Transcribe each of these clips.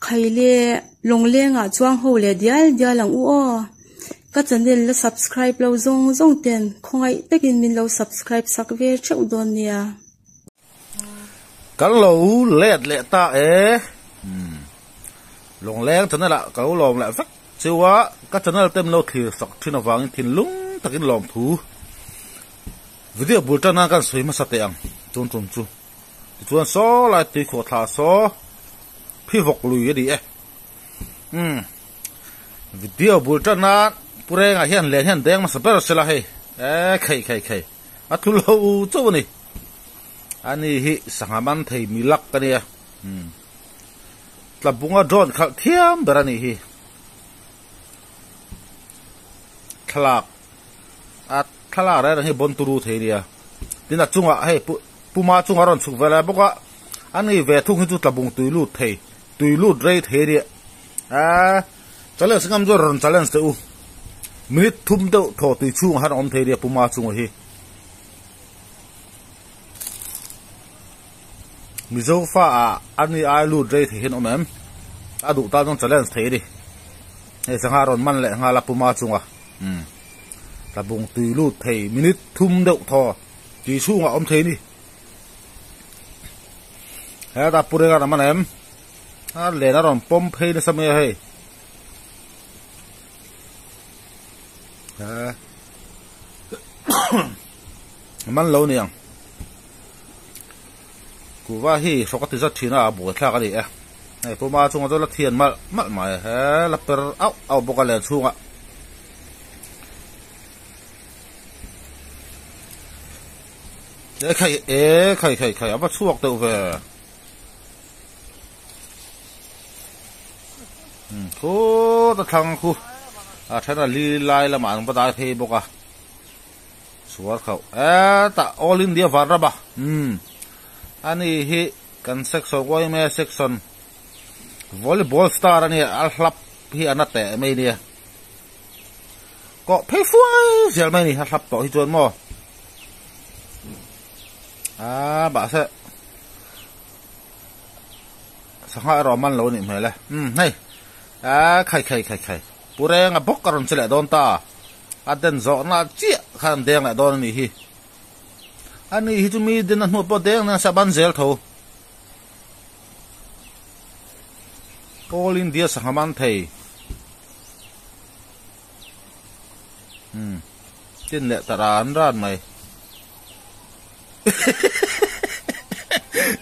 Khaile lawnglengah chuang ho leh dial dial ang u aw. Ka channel la subscribe lo zawng zawng ten khawngaih takin min lo subscribe sak ve theuh dawn nia. Kan lo let leh ta e. Lawngleng channel ah ka lo lawm leh vek cheu a, ka channel te min lo thlir sak thin avangin thinlung takin lawmthu video bul tan nan kan sawi hmasa teh ang chun tum chu. Tichuan saw lai tui khuah thla saw phi vawk lui a ni e. Umm video bul tan nan Pu Renga hian len hian deng hmasa ber sela hei e khei khei khei a tlu lo chauh a ni. Ani hi sangha man thei mi lak a nia. Umm tlabunga drone khalh thiam ber a nih hi. Thlalak a thlalak reng reng hi bon turu thei a nia. Tin a chungah hei pu Puma chunga rawn chhuk ve lai bawk a, a ni ve thung hi chu tlabung tui lut thei, tui lut rei thei a nia. Aaa challenge ngam chu rawn challenge teh u. Minute thum deuh thaw tui chhungah khan a awm thei a nia Puma chunga hi. Mizo fa ah a ni ai lut rei thei hian awm em? A duh tan chuan challenge thei a ni. Hei sangha rawn man leh nghal a Puma chunga. Umm tlabung tui lut thei minute thum deuh thaw. Tui chhungah awm thei ni. Hetah pu Renga ram a nem. A len a rawn pawm phei nasa mai a hei. Man lo ni ang. Kuhva hi hrawk a ti zat thin a, a buaithlak a ni e. Hei puma chungah chuan la thian malh malh mai. He la per auh auh bawk a len chhungah. E khai e khai khai khai a va chhuak deuh ve khut a thlang khu a then a li lai lamah an va dai phei bawk a suar khauh hetah all India vanram a umm ani hi kan section yma section volleyball star ania a hlap hi a na teh mai nia. Kawh phei fuai zel mai a ni a hlap tawh hi chuan maw aaa mahse sangha erawh a man lo a nih hmel e umm hei aaa khai khai khai khai pu renga bawk a rawn che leh dawn ta a den zawh na chiah khan an deng leh dawn a nih hi a ni hi chu mi den a hnuah pawh deng nasa a ban zel tho All India sangha man thei. Tin leh ta ran ran mai.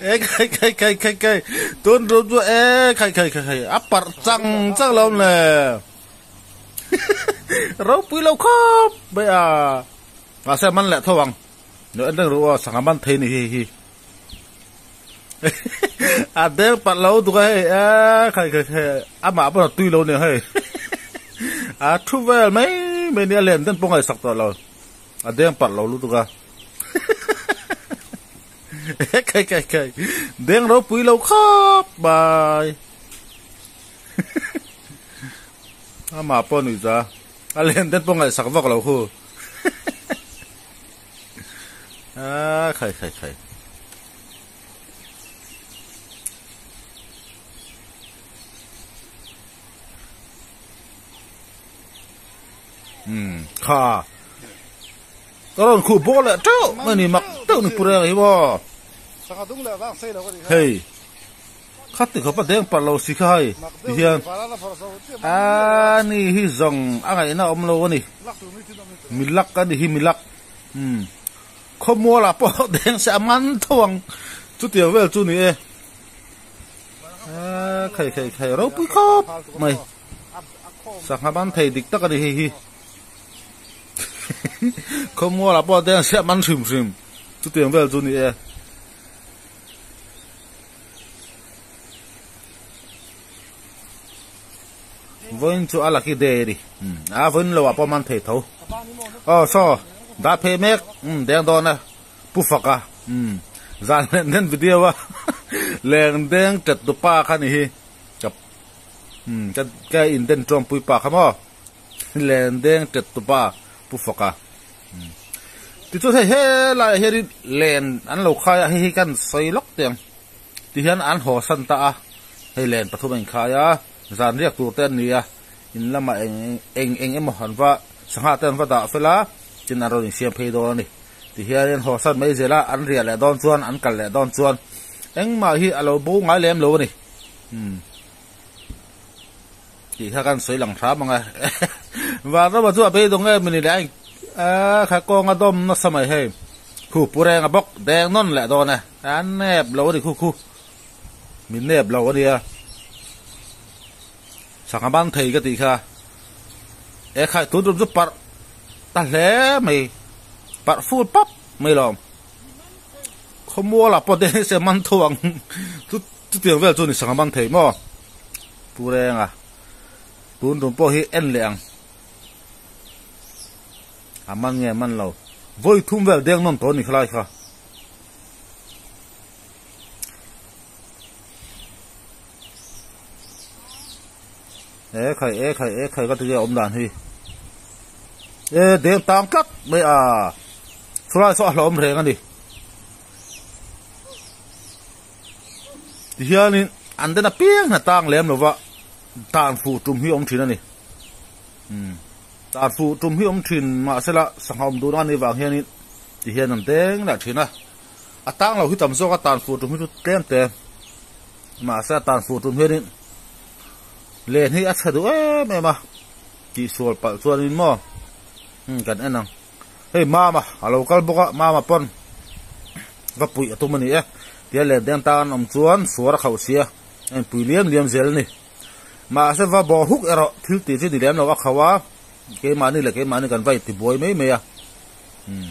E khai khai khai khai khai tun rum chu e khai khai khai khai a parh chang chang lo le. Ropui lo khawp mai a. Mahse man leh tho ang. Lo en reng ru aw sangha man thei ni hi hi. A deng palh lo duk a hei e khai khai khai amah pawh a tui lo nia hei a thu vel mai mai nia len den pawh ngaihsak tawh lo a deng palh lo lutuk a e khai khai khai deng ropui lo khawp mai amah pawh nuih za a len den pawh ngaihsak vak lo khu. A khai khai khai. Um kha. Ka rawn khuh bawk leh teuh mai ni mak deuh ni pu reng hi maw. Hei. Kha ti khawp a deng palh lo si kha hei ti hian a ni hi zawng a ngaihna awm lo a ni milak a ni hi milak umm khawmual ah pawh deng se a man tho ang chutiang vel chu ni e a khai khai khai ropui khawp mai sangha man thei dik tak a ni hei hi khawmual ah pawh deng se a man hrim hrim chutiang vel chu ni e. Vawiin chu a lucky day a ni. A vawiin lo ah pawh man thei tho. Aw saw dah phei mek deng dawn a pu fak a zan len den video a leng deng tet tu pa kha ni hi ka ka in den tawng pui pa kha maw leng deng tet tu pa pu fak a. Tichuan hei helaiah hianin len an lo khai a, hei hi kan sawi lawk teh ang. Tihian an haw san ta a. Hei len pathum a inkhai a, zan riak tur te an ni a, in lamah eng eng eng emaw an va sangha te an va dah fel a, tin an rawn insiam phei dawn a ni. Tihianin haw san mai zel a, an riah leh dawn chuan an kal leh dawn chuan engmah hi a lo bo ngai lem lo a ni. Umm. Tih kha kan sawi lang hram ang e. Vanrama chu a beidawng em a ni leh a in a kha kawng a dawm nasa mai hei. Khu pu reng a bawk deng nawn leh dawn e. A nep lo a ni khu khu. Min nep lo a nia. Sangha ban thei ka tih kha. E khai tun tum chu parh ta hle mai. Parh ful pap mai lawm. Khawmual ah pawh deng se man tho ang. Chutiang vel chu ni sangha man thei maw? Pu Renga, tun tum pawh hi en leh ang. A man nge man lo. Vawi thum vel deng nawn tawh a ni khalai kha. E khai e khai e khai ka ti nge awm dan hi. E deng tang tlat mai a. Chulai saw a hlauhawm reng a ni. Tihianin an den apiang hna tang lem lova tan fuh tum hi awm thin a ni. Umm tan fuh tum hi awm thin mahsela sangha awm duhna anih vang hianin tihian an deng lah thin a. A tang lo hi tam zawk a tan fuh tum hi chu tlem te mahse a tan fuh tum hianin len hi a chhe duh em em a tihsual palh chuanin maw umm kan en ang. Hei mama a lo kal bawk a, mama pawn va puih a tum a ni e. Tia len deng tan an awm chuan suar a khauh sia, a inpui liam liam zel a ni. Mahse va bawh huk erawh thil tih chu ni lem lo a khauh a, keimahni leh keimahni kan va intibuai mai mai a. Umm.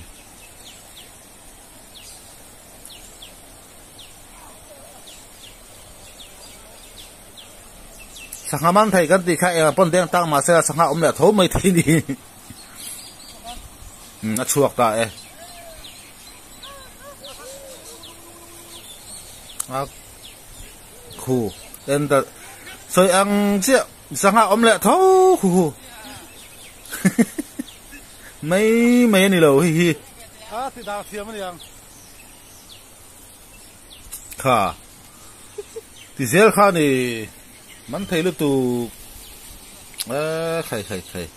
Sangha man thei kan tih kha engah pawn deng tang mahse sangha awm leh tho mai thei ni. A chhuak ta e. A khu en ta sawi ang chiah sangha awm leh tho khu khu mai mai a ni lo hei hi. A ti dah thiam a ni ang. Kha ti zel kha ni man thei lutuk e khai khai khai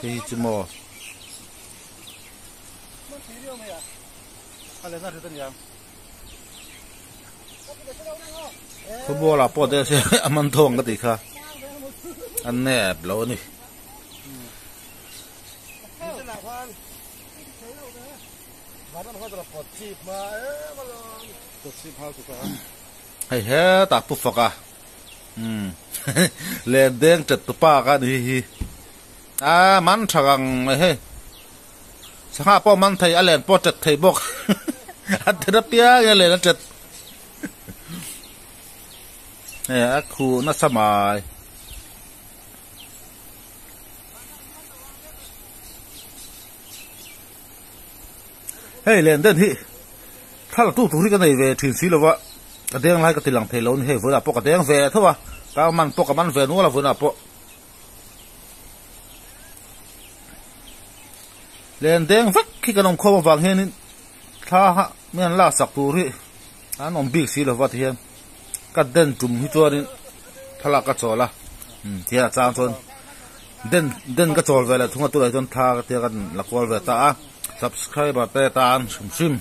hei hi chu maw. Khawmual ah pawh te a man thawng ka tih kha a nep lo a ni. Hei hetah pu fak a umm len deng tet tu pa kha ni hi a man tha gang mai hei sangha pawh man thei a len pawh tet thei bawk a tet apiang in a len a tet hei a khuh nasa mai. Hei len den hi thla tu tur hi ka nei ve thin si lova ka deng lai ka ti lang thei lo a ni hei vawiinah pawh ka deng ve tho a ka man pawh ka man ve nual a vawiinah pawh len deng vek hi kan awm khawm avang hianin thla ha mi an laksak tur hi an awm bik si lova tihian ka den tum hi chuanin thlalak ka chawl a umm tihian a chang chuan den den ka chawl ve leh thung a tunah chuan thla ka tia kan la kual ve ta a subscriber te tan hrim hrim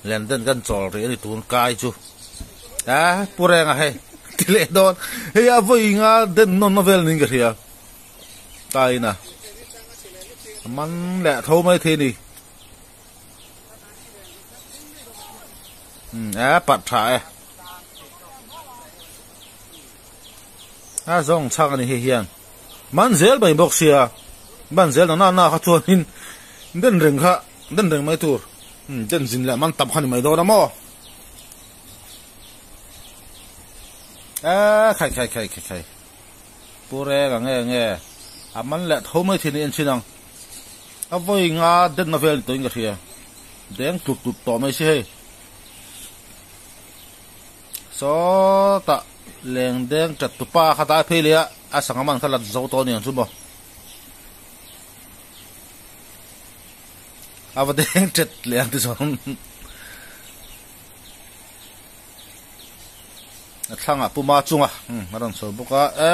len den kan chawl rih a ni tun kai chu a pu reng a hei ti leh dawn hei a vawi nga den nawn na vel niin ka hria taina a man leh tho mai thei a ni. A parh tha e a zawng chhak a ni hei hian man zel mai bawk sia man zel na na kha chuanin den reng kha den reng mai tur den zin leh man tam kha ni mai dawn a maw a khai khai khai khai khai pu reng ang nge nge a man leh tho mai thin a en chhin ang. A vawi nga denna vel ni tawhin ka hria. Deng tlut tlut tawh mai si hei. Sawtah leng deng chat tupa kha dai phei leh a, a sangha man kha la zo tawh aniang chu maw. A va deng chat leh ang ti chuan. A thlangah Pu Ma chunga a rawn sawi bawk a e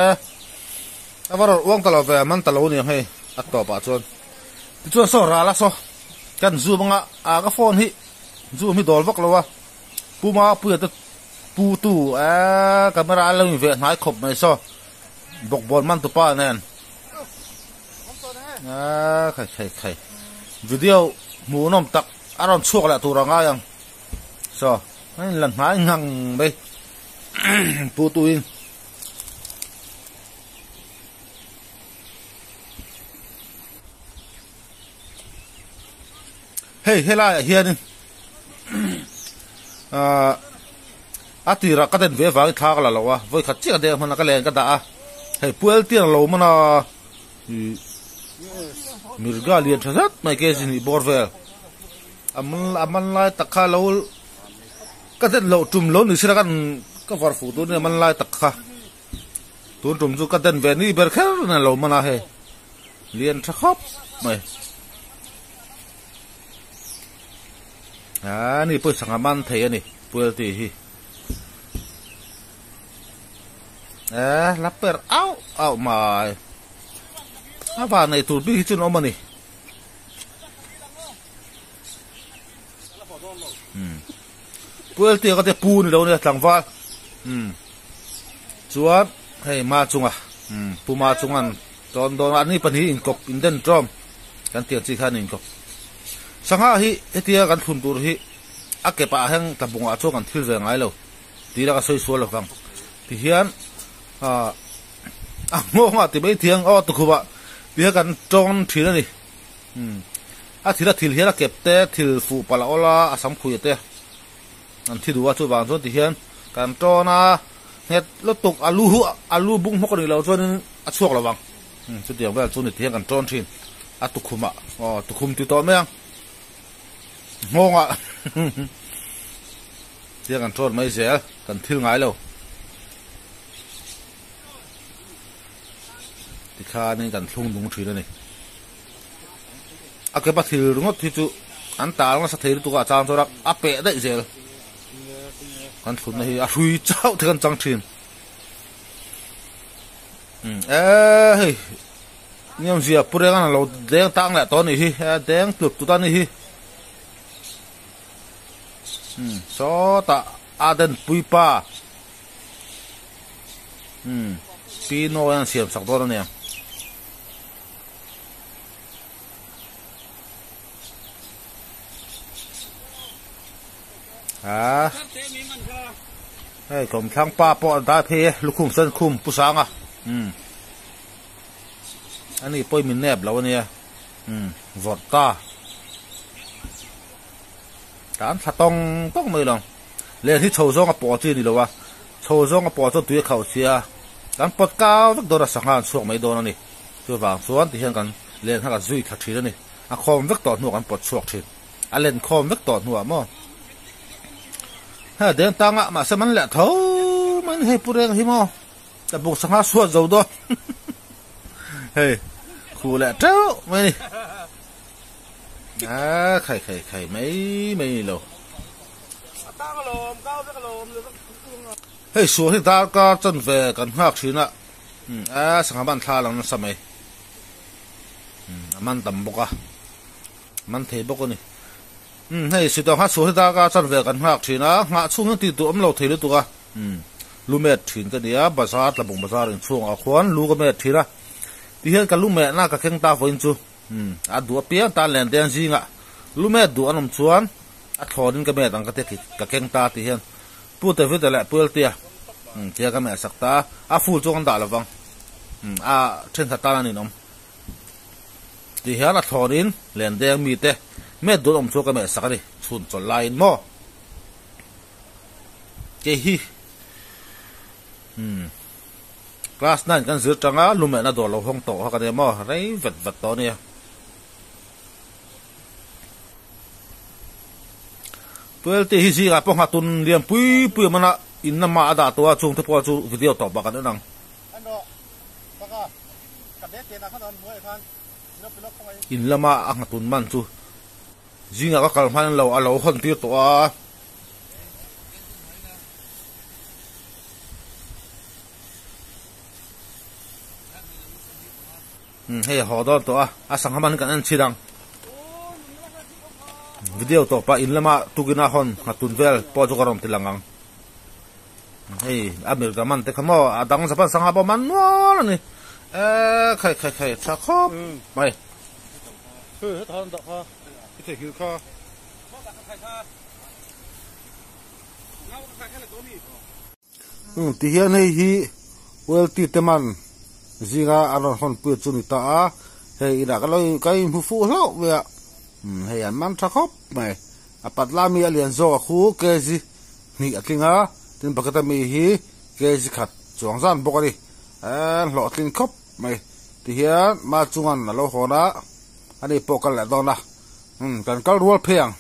a va rawn uang ta lo ve a man ta lo aniang hei a tawpah chuan tichuan saw ral a saw kan zoom anga ah ka phone hi zoom hi dawl vak lo a Pu Ma Puia te pu tu e camera a lo in veh hnai khawp mai saw bawkbawn man tupa nen e khai khai khai video hmuhnawm tak a rawn chhuak leh tur a ngai ang. Saw a in la hnai ngang mai pu tuin hei helaiah hianin ahh a tirah ka den ve avangin thla ka la lo a vawikhat chiah ka deng hman a ka len ka dah a hei puel tiang lo hman a ih mirga lian tha zet mai kg hnih bawr vel. A man lai tak kha lo ka den loh tum lo ni sila kan ka var fuh tur a ni a man lai tak kha tun tum chu ka den ve ni ber kher a lo man a hei lian tha khawp mai a ni pawisa nga man thei a ni puel tih hi e la per auh auh mai a van nei tur bik hi chu an awm a ni. Puel tia ka te pu ni lo nia tlangval chuan hei ma chunga pu ma chungan tawn dawn a ni pahnih inkawp inden tawm kan tiang chi khan inkawp sangha hi hetia kan thlun tur hi a ke pah hian tlabungah chuan kan thil ve ngai lo tih la ka sawi sual lovang tihian ah a nghawngah ti mai thiang aw tukhumah tihian kan tawng thin a ni. Umm a thil a thil hian a kep te thil fuh palh a awl a a sam khuih te an thi duh a chuvang chuan tihian kan tawn a nghet lutuk a lu a lu bung hmawk a nih loh chuanin a chhuak lo vang umm chutiang vel chu ni tihian kan tawn thin a tukhumah aw tukhum ti tawh mai ang nghawngah tihian kan tawn mai zel kan thil ngai lo. Tikhanin kan thlung nung thin a ni. A kepa thil ringawt hi chu an tal nasa thei lutuk a a chang chuan a peh daih zel. Kan thlunna hi a hrui chauh te kan chang thin. E hei niamzia pu rengan a lo deng tang leh tawh a nih hi e deng tlut tut a nih hi. Sawtah a den puipa. Umm pi nawi an siam sak dawn ania. A hei kawmthlang pa pawh a dai phei e lukhum sen khum pu sanga umm ani pawhin min nep lo ania umm vawrh ta tan thla tawng tawng mai lo. Len hi chho zawng a pawh chi a ni lo a, chho zawng a pawh chuan tui a khauh sia, kan pawt kau vek dawn a, sangha an chhuak mai dawn a ni. Chuvang chuan tihian kan len kha kan zui thla thin a ni. A khawm vek tawh hnuah kan pawt chhuak thin. A len khawm vek tawh hnuah maw. Hei deng tangah mahse man leh tho mai ni hei pu reng hi maw. Ka buk sangha suat zo dawn. Hei khu leh teuh mai ni. A khai khai khai mai mai ni lo. Hei sual hi darkar chanve kan nghak thin a, a sangha man thla lang nasa mai. A man tam bawk a, man thei bawk a ni. Hei sitawng kha sual hi darkar chanve kan nghak thin a, nghah chhung hian tih tur awm lo thei lutuk a. Lu met thin ka ni a, bazar tlabung bazar inchhungah khuan lu ka met thin a. Tihian ka lu mehna ka keng ta vawiin chu. Umm a duh apiang tan len deng zingah lu met duh an awm chuan a thlawnin ka met ang ka ti ka keng ta tih hian Pu David-a leh Pu Eltia umm tia ka meh sak ta a, a full chu kan dah lovang umm a thenkhat tan a ninawm tih hian a thlawnin len deng mite met duh an awm chuan ka meh sak a ni chhun chawlh laiin maw kei hi umm. Class 9 kan zir tang a, lumehna dawr lo hawng tawh kha ka nia maw, rei vet vet tawh a nia. Tuelte hi zingah pawh nghatun lian pui pui a man a, in lama a dah tawh a, chungte pawh chu video tawpah kan en ang. In lama a nghatun man chu zingah ka kal hman lo, a lo hawn tir tawh a. Hei a haw dawn tawh a, a sangha man kan en chhin ang. Video tawpah in lama tukina hawn nghatun vel pawh chu ka rawn ti lang ang. Hei a mirga man te kha maw a dang Japan sangha pawh man nual a ni. Eee khai khai khai tha khawp mai. Umm ti hian hei hi ULT te man zinga an rawn hawn pui chu ni ta a, hei inah ka lo ka inhmu fuh hlauh mai a, umm hei an man tha khawp mai, a pat la mi a lian zawk a khu kg hnih a tling a, tin bucket a mi hi kg khat chuang zan bawk a ni, an hlawhtling khawp mai, ti hian ma chungan a lo hawn a, ani pawh kal leh dawn a, umm kan kal rual phei ang.